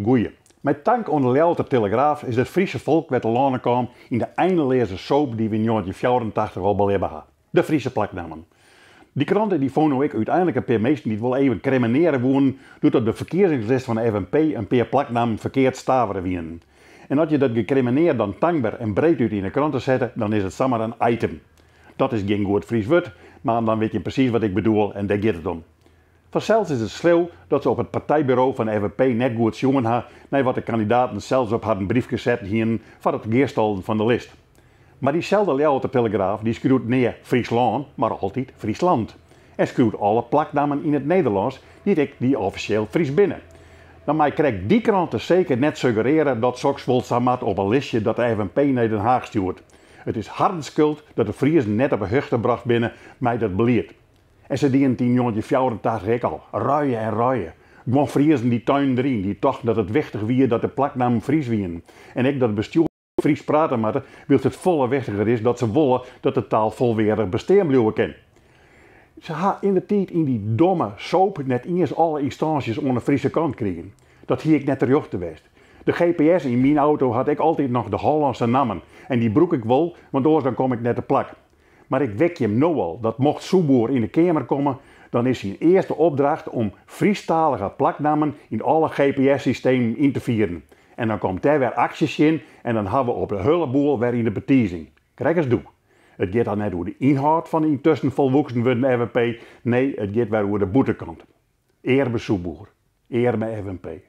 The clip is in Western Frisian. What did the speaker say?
Goeie. Mei tank oan de Ljouwerter Telegraaf is it Friese folk wer telâne kaam yn de eineleaze soap dy't we yn 1984 al belibbe ha, de Friese plaknammen. Dy krante dy fûn no ek úteinlik in pear minsken dy't wol even kremmeneare woenen doe't op de ferkiezingslist fan de FNP in pear plaknammen ferkeard stavere wienen. En as je dat gekrimmenear dan tankber en breedút yn de krante sette, dan is it samar in item. Dat is gjin goed Frysk wurd, mar dan wit je presys wat ik bedoel en dêr giet it om. Fansels is it sleau dat se op it partijburo fan de FNP net goed sjoen ha nei wat de kandidaten sels op harren briefke setten hienen foar it gearstallen fan de list. Mar dyselde Ljouwerter Telegraaf dy skriuwt nea Fryslân, mar altyd Friesland. En skriuwt alle plaknammen yn it Nederlânsk dy't ek dy offisjeel Frysk binne. Dan mei krekt dy krante seker net suggereare dat soks wol sa moat op in listje dat de FNP nei Den Haach stjoert. It is harren skuld dat de Friezen net op 'e hichte brocht binne mei dat belied. En se dienen it yn 1984 ek al, ruie en ruie. Guon Friezen dy tuinen deryn, dy tochten dat it wichtich wie dat de plaknammen Frysk wienen. En ek dat it bestjoer Frysk prate moatte, wylst it folle wichtiger is dat se wolle dat de taal folweardich bestean bliuwe kin. Se ha yndertiid yn dy domme soap net iens alle ynstânsjes oan de Friese kant krigen. Dat hie ek net terjochte west. De GPS yn myn auto hat ek altyd noch de Hollânske nammen en dy brûk ik wol, want oars dan kom ik net te plak. Mar ik wik jim no al dat mocht Soepboer yn de Keamer komme, dan is syn earste opdracht om Frysktalige plaknammen yn alle GPS-systemen yn te fieren. En dan komt dêr wer aksje tsjin en dan ha we op de hiele boel wer yn de betizing. Krekt as doe. It giet dan net oer de ynhâld fan de yntusken folwoeksen wurden FNP, nee, it giet wer oer de bûtenkant. Earme Soepboer. Earme FNP.